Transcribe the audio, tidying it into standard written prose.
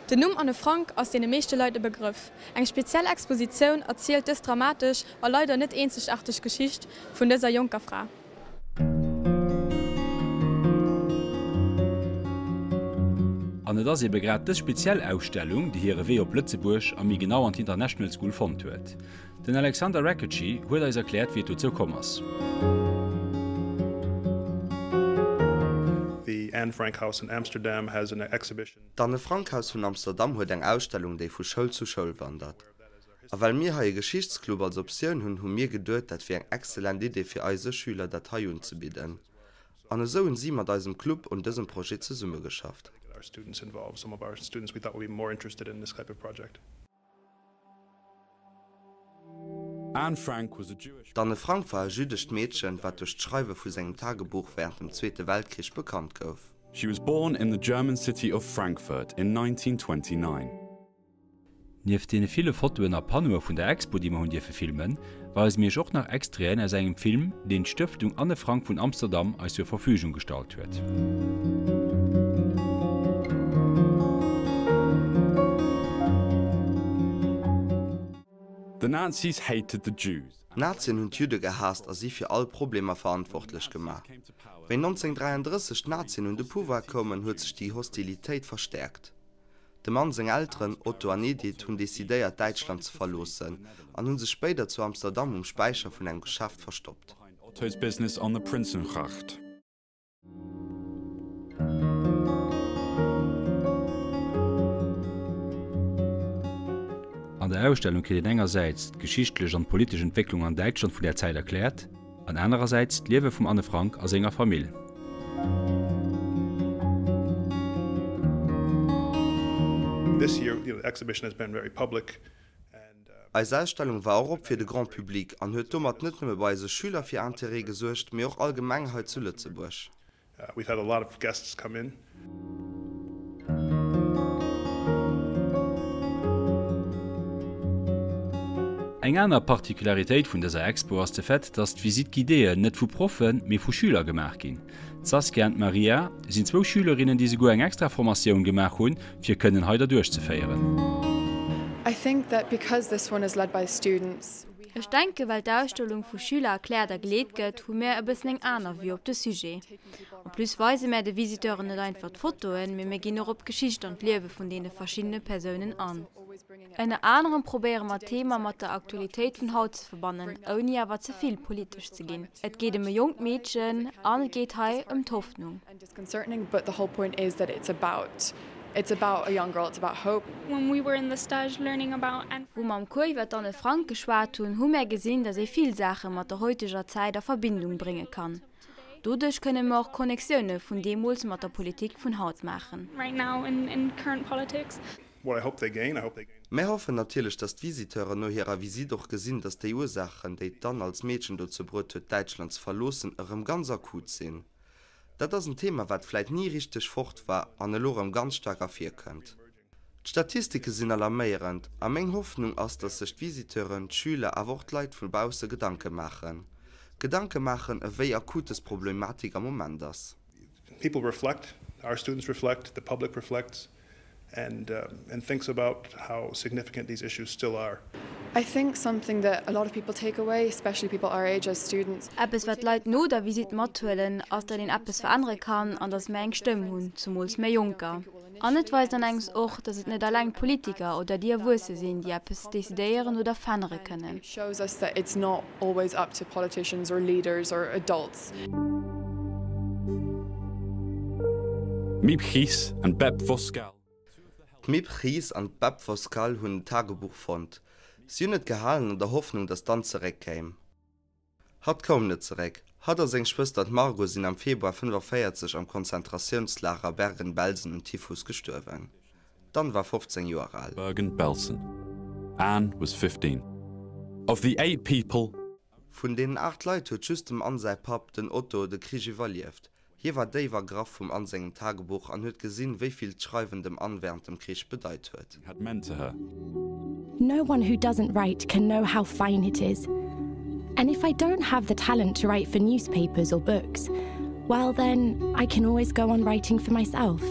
Den Numm Anne Frank ass deene meeschte Leit e Begrëff. Eng speziell Expositioun erzielt dës dramatesch a leider net eenzegaarteg Geschicht vun dëser jonker Fra. An et ass ebe grad dës speziell Ausstellung, déi hire Wee op Lëtzebuerg a méi genau an d'International School fonnt huet. Den Alexander Racketschy huet eis erkläert wéi et dozou komm ass. The Anne Frank House in Amsterdam has an exhibition. D'Anne Frank Haus vun Amsterdam huet eng Ausstellung déi vu Schoul zu Schoul wandert. A well mir hei e Geschichtsclub als Optioun hunn, hu mir geduet dat wier eng exzellent Idee fir eise Schüler dat hei unzebidden. An esou hunn si mat eisem Club un dësem Projet zesummegeschafft. D'Anne Frank war e jüddescht Meedchen, wat duerch d'Schreiwe vu sengem Tagebuch wärend dem Zweete Weltkrich bekannt gouf. She was born in the German city of Frankfurt in 1929. Nieft deene ville Fotoen a Panneaue vun der Expo, déi mer hunn dierfe filmen, weise mir iech och nach Extraiten aus engem Film, deen d'Stëftung Anne Frank vun Amsterdam eis zur Verfügung gestallt huet. The Nazis hated the Jews. D'Nazien hunn d'Judde gehaasst a si fir all Problemer verantwortlech gemaach. Wéi 1933 d'Nazien un de Pouvoir koumen, huet sech déi Hostilitéit verstäerkt. Dem Anne seng Elteren, Otto an Edith, hunn decidéiert Däitschland ze verloossen an hu sech spéider zu Amsterdam um Späicher vun engem Geschäft verstoppt. Otto's business on the Prinsengracht. An der Ausstellung kritt een engersäits d'geschichtlech an d'politesch Entwécklung an Däitschland vun där Zäit erkläert an anerersäits d'Liewe vum Anne Frank a senger Famill. This year, the exhibition has been very public and. Eis Ausstellung war och op fir de Grand Public an huet domat net nëmme bei eise Schüler fir Interêt gesuergt, mee och allgemeng hei zu Lëtzebuerg. We've had a lot of guests come in. Eng aner Particularitéit vun dëser Expo ass de Fait, dass d'Visite guidéeën net vu Proffen, mee vu Schüler gemaach ginn. D'Saskia an d'Maria sinn zwou Schülerinnen, déi souguer eng extra Formatioun gemaach hunn, fir kënnen hei derduerch ze féieren. I think that because this one is led by students, we Ech denke well d'Ausstellung vu Schüler erkläert a geleet gëtt, hu mär e bëssen eng aner Vue op de Sujet. En plus weise mär de Visiteuren net einfach d'Fotoen, mee mir ginn och op d'Geschicht an d'Liewe vun deene verschiddene Persounen an. Ënner anerem probéiere mer d'Thema mat der Aktualitéit vun haut ze verbannen, ouni awer ze vill politesch ze ginn. Et geet ëm e jonkt Meedchen an et geet hei ëm d'Hoffnung. Wou mer am Cours iwwer d'Anne Frank geschwat hunn, hu mär gesinn, datt ee vill Saache mat der heuteger Zäit a Verbindung brénge kann. Doduerch kënne mer och Connectioune vun deemools mat der Politik vun haut maachen. Mär hoffen natierlech, dass d'Visiteuren no hirer Visitt och gesinn, dass déi Ursaachen, déi d'Anne als Meedchen dozou bruet huet, Däitschland ze verloossen, erëm ganz akut sinn. Dat ass en Thema, wat vläit ni richteg fort war an elo erëm ganz staark ervirkënnt. D'Statistike sinn alarméierend a meng Hoffnung ass, dass sech d'Visiteuren, d'Schüler, awer och d'Leit vu bausse Gedanke maachen. Gedanke maachen, ewéi akut dës Problematik am Moment ass. People reflect, our students reflect, the public reflects and and thinks about how significant these issues still are. I think something that a lot of people take away, especially people our age as students. Eppes wat d'Leit no der Visitt mathuelen, ass datt een eppes verännere kann an datt mär eng Stëmm hunn, zumools mär Jonker. An et weist an engems och, datt et net alleng d'Politiker oder déi Erwuesse sinn, déi eppes decidéieren oder verännere kënnen. It shows us that it's not always up to politicians or leaders or adults. Miep Gies and Bep Voskuijl. D'Miep Gies an d'Bep Voskuijl hunn en Tagebuch fonnt. Si hunn et gehalen an der Hoffnung, datt d'Anne zeréckkéim. Hatt koum net zeréck. Hatt a seng Schwëster d'Margot sinn am Februar 45 am Konzentratiounslager Bergen-Belsen un Typhus gestuerwen. D'Anne war 15 Joer al. Bergen-Belsen. Anne was 15. Of the eight people. Vun deenen 8 Leit huet just dem Anne säi Papp, den Otto, de Krich iwwerlieft. Hie war déif ergraff vum Anne sengem Tagebuch an huet gesinn, wéi vill d'Schreiwen dem Anne wärend dem Krich bedeit huet. Had meant to her. No one who doesn't write can know how fine it is. And if I don't have the talent to write for newspapers or books, well then, I can always go on writing for myself.